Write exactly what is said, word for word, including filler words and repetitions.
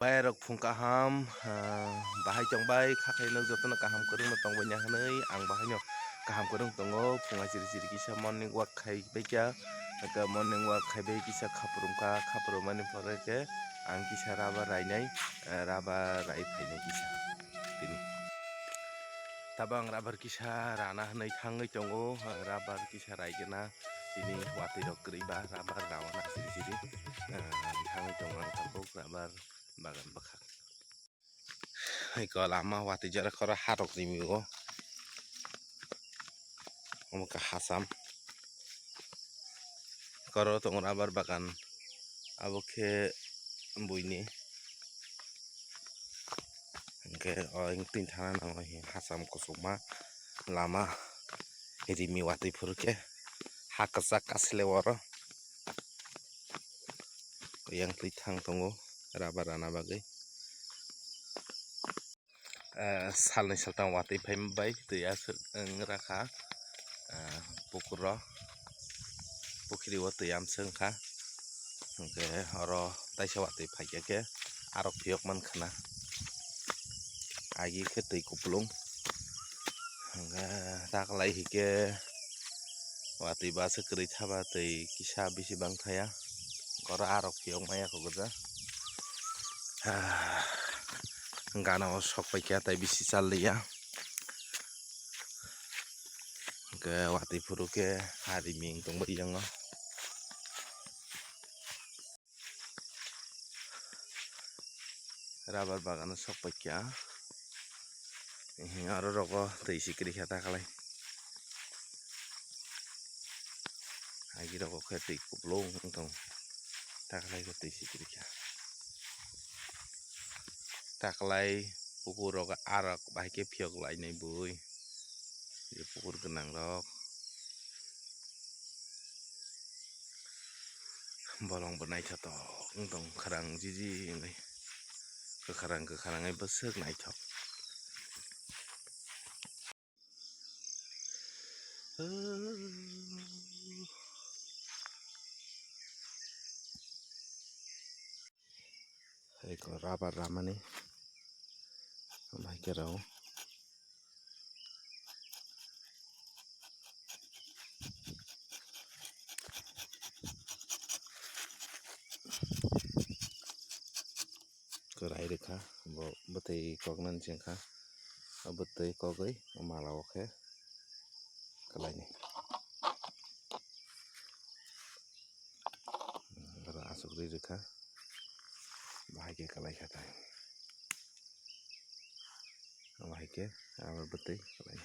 Bai rok phung kaham, ah, bahai tong bai, kha khai no joto no kaham kwrwng no tong bai ya hwnwi ang bahai no kaham kwrwng tongo. Phung achiri chiri kisa morning walk khai bai kha, aka morning walk khai bai kisa khaprum kha, khaprum mani pore khe ang kisa rubber rai nai, ah, rubber rai phai nai kisa tini. Tabang rubber kisa rana hwnwi thangwi tongo, rubber kisa rai gana tini watwi rok kwrwi ba rubber rawana siri siri, ah, thangwi tongo ang tabuk rubber bagan bwkhak. Hai ko lama watwi jora khoro ha rok rimi o. Omo khe hasam. Koro tongo rubber bagan. Abo khe buini. Hwnkhe o twi thana nango hi hasam kuchukma lama rimi watwi phuru khe ha kwchak kasile oro. Yang twi thang tongo rubber rana bagwi. Eh, salnwi saltang watwi phaima bai twi aswk wng rakha, eh, pukur o, pukhiri o twi amswk wngkha, hwnkhe oro taisa watwi phaikha khe arok phiyok mankha na, agi khe twi kupulung, hwnkhe taklai hikhe watwi bwswk kwrwi thaba twi kisa bisi bang thaya, oro arok phiyok maya kho gwja. Ah, gana o sok paikha tei bisi chal liya. Hwnkhe watwi phuru khe ha riming tongba iyang o. Rubber bagan o sok paikha. Ehe, oro rogo twi si kwrwi kha ta kwlai. Agi rogo khe twi kupulung wng tong. Ta kwlai khe twi si kwrwi kha. Ta kwlai pukur rogo arok bahai khe phiyok lainai bui. Pukur gwnang rok. Bolong bo naithotok wng tong, kwkhwrang jiji wngwi. Kwkhwrang kwkhwrang wngwi bwswk naithok. Hai ko rubber ramani. Omo hai khe rw. Kwrai rwkha, bo bwtwi koknani chengkha, o bwtwi kogwi o mala o khe kwlaini. Oro aswk ri rwkha, bahai khe kwlai kha tai. Omo hai khe abo bwtwi kwlai.